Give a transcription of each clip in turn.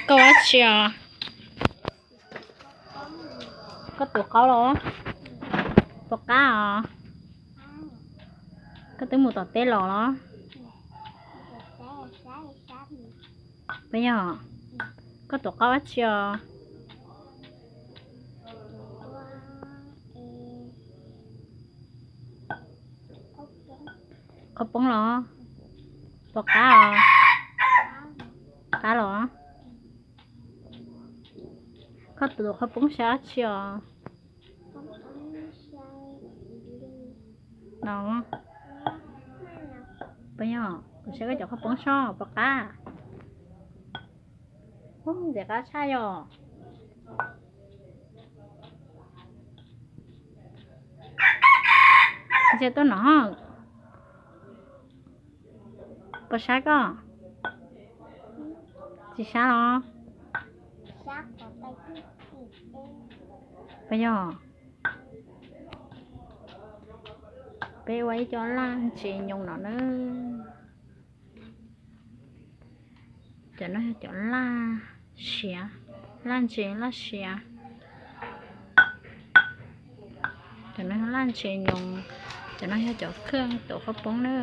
Koj ua dab tsi os? Koj tuav qaub los? Puas qab os? Koj twb mus tom teb los los? Puas yog? Koj tuav qaub dab tsi os? Qhov poob los? Puas qab os? Qab los? Koj tuav qhov poob saib dab tsi os? No. Puas yog? Kuv saib koj cov qhov poob soj puas qab. Ub, ntxim qab tshaj yom. Ntsia tuaj no. Puas sab koj? Tsis sab los? Puas yog? Peb ua ib co laj ntses nyoos no na. Cov no yog cov laj siav, laj ntses laj siav. Cov no yog laj ntses nyoos, cov no yog cov kheej tuav qhov poob na.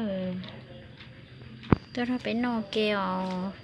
Tuaj rau peb noj ke os.